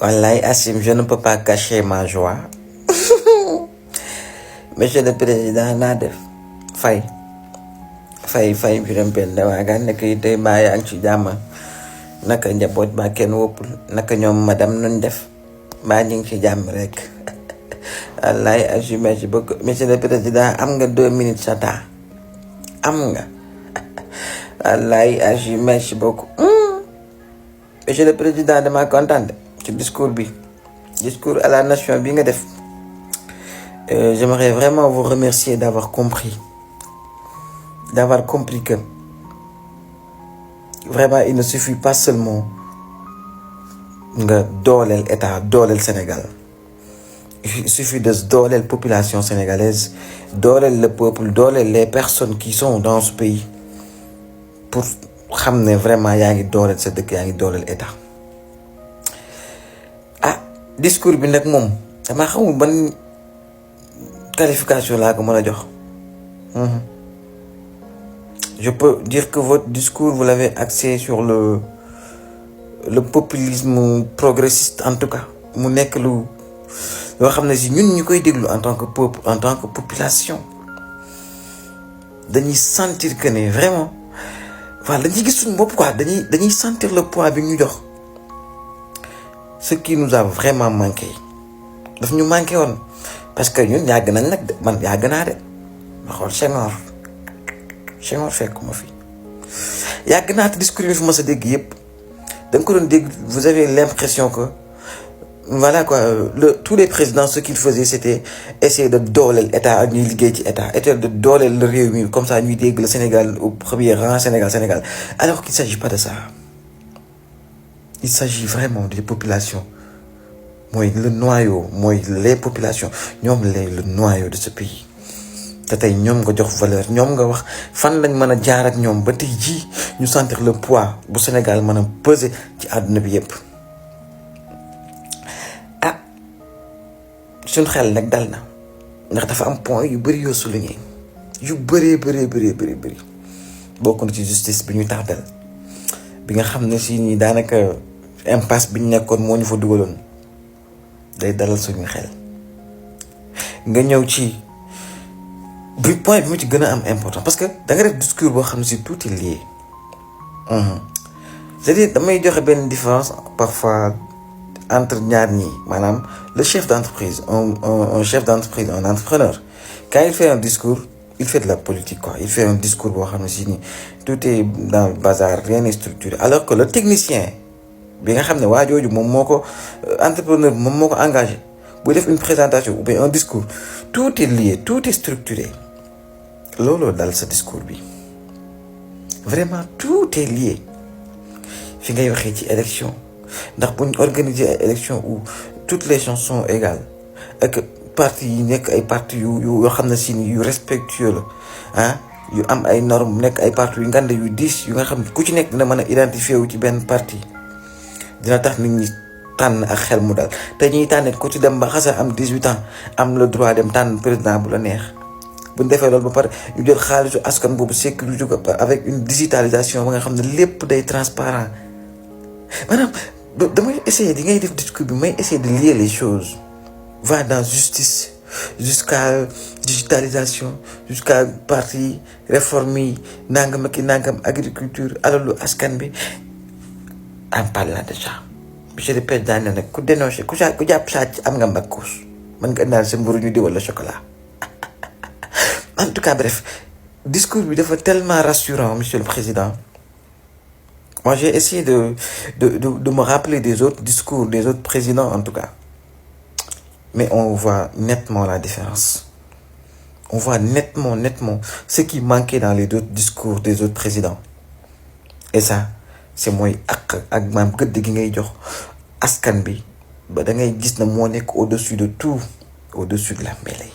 Wallahi Assim, je ne peux pas cacher ma joie. Monsieur le Président naa def fay Birame Penda Waagaan naka yi tey mbaa yaa ngi ci jàmm naka njaboot ba kenn woppul naka ñoom madame nuñ def mbaa ñu ngi ci jàmm rek. Wallahi Assim, merci beaucoup Monsieur le Président am nga 2 minutes sa temps am nga. Wallahi Assim, merci beaucoup. Monsieur le Président dama kontaan ci discours à la nation bi nga def. J'aimerais vraiment vous remercier d'avoir compris que vraiment il ne suffit pas seulement nga dooleel état dooleel Sénégal, il suffit de dooleel population sénégalaise, dooleel le peuple, dooleel les personnes qui sont dans ce pays pour xam ne vraiment yaa ngi dooleel sa dëkk, yaa ngi dooleel état. Discours bi nag moom dama xamul ban qualification laa ko mën a jox. Je peux dire que votre discours vous l'avez axé sur le populisme progressiste, en tout cas mu nekk lu yoo xam ne si ñun ñu koy déglu en tant que peuple, en tant que population dañuy sentir que ne vraiment voilà dañuy gis suñu bopp quoi, dañuy sentir le poids bi ñu jox. Ce qui nous a vraiment manqué daf ñu manqué woon parce que ñun yàgg nañ nag de man yàgg naa de ma xool Senghor fekk ma fi yàgg naa te discours yi fi ma sa dégg yëpp da nga ko doon dégg. Vous avez l'impression que voilà quoi, tous les présidents ce qu'ils faisaient c'était essayer de dooleel état ak ñuy liggéey ci état, essayer de dooleel le réew mi comme ça ñuy dégg le Sénégal au premier rang, Sénégal, alors qu'il s'agit pas de ça. Il s'agit vraiment des populations, mooy le noyau, mooy les populations ñoom le noyau de ce pays. te tey ñoom nga jox valeur, ñoom nga wax fan lañ mën a jaar ak ñoom ba tey jii ñu sentir le poids bu Sénégal mën a peser ci àdduna bi yépp. suñ xel nag dal na ndax dafa am point yu bëri yoo souligné, yu bëri bokk na ci justice bi ñu tardel bi nga xam ne si nii daanaka impasse bi ñu nekkoon moo ñu fa dugaloon, day dalal suñu xel. nga ñëw ci bi point bi mu ci gën a am important parce que da nga def discours boo xam ne si tout est lié. c'est-à-dire damay joxe benn différence parfois entre ñaar ñi, maanaam le chef d'entreprise, un chef d'entreprise, un entrepreneur, quand il fait un discours, il fait de la politique quoi. Il fait un discours boo xam ne si nii tout est dans le bazar, rien n'est structuré, alors que le technicien bi nga xam ne waa jooju moom moo ko entrepreneur bi moom moo ko engagé buy def une présentation ou bien un discours, tout est lié, tout est structuré. looloo dal sa discours bi, vraiment tout est lié. fi ngay waxee ci élection, ndax buñ organiser ay élection où toutes les chances sont égales ak parti yi nekk ay parti yu yoo xam ne si yu respectueux la yu am ay normes, nekk ay parti yu ngande yu diis yu nga xam ne ku ci nekk dina mën a identifier wu ci benn parti, dina tax nit ñi tànn ak xel mu dal. te ñuy tànnet ku ci dem ba xasa am 18 ans am le droit dem tànn président bu la neex. buñ defee loolu ba pare ñu jël xaalisu askan boobu sécurité ko avec une digitalisation ba nga xam ne lépp day transparent. maanaam damay essayer di ngay def discours bi may essayer de lier les choses, va dans justice jusqu'à digitalisation, jusqu'à parti réforme yi nangam ak nangam, agriculture, alalu askan bi. en parlant de ça monsieur le président ne nag ku dénoncé ku jàpp sàcc am nga mbakkuus, mën nga indaal sa mburu ñu di wala chocolat. En tout cas bref, discours bi dafa tellement rassurant monsieur le président. Moi j'ai essayé de me rappeler des autres discours des autres présidents en tout cas, mais on voit nettement la différence. On voit nettement ce qui manquait dans les autres discours des autres présidents. Et ça c'est mooy ak maam gëdd gi ngay jox askan bi ba da ngay gis na moo nekk au-dessus de tout, au-dessus de la mêlée.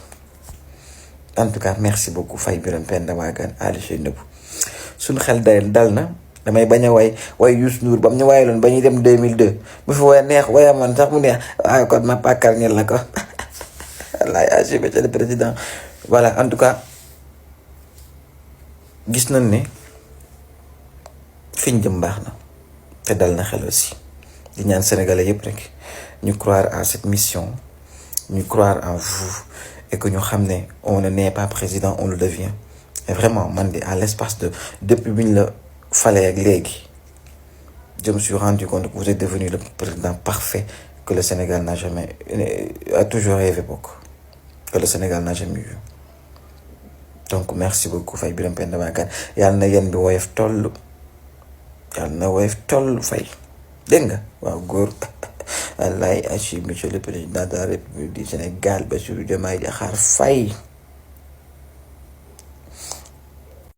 En tout cas merci beaucoup Faye Birame Penda Waagaan Ali Sey Nëbb. suñu xel dal na. damay bañ a way Youssou Ndour ba mu ñu wayaloon ba ñuy dem 2002 bu fi way neex waya man sax mu neex waaye kon ma pàkkar ñel la ko. wallaay Assim, monsieur le président. voilà en tout cas gis nañ ne fiñ jëm baax na te dal na xel aussi. di ñaan sénégalais yëpp rek ñu croire à cette mission, ñu croire en vous et que ñu xam ne on ne n'est pas président, on le devient. Et vraiment man de à l'espace de depuis bi ñu la falee ak léegi je me suis rendu compte que vous êtes devenu le président parfait que le Sénégal n'a jamais a toujours rêvé bokk que le Sénégal n'a jamais eu. Donc merci beaucoup Faye Birame Penda Bakane yàlla na yéen bi woyof toll yàlla na woyof toll Faye dégg nga waaw góor wallaay monsieur le président de la République du Sénégal Bassirou Diomaye Diakhar Faye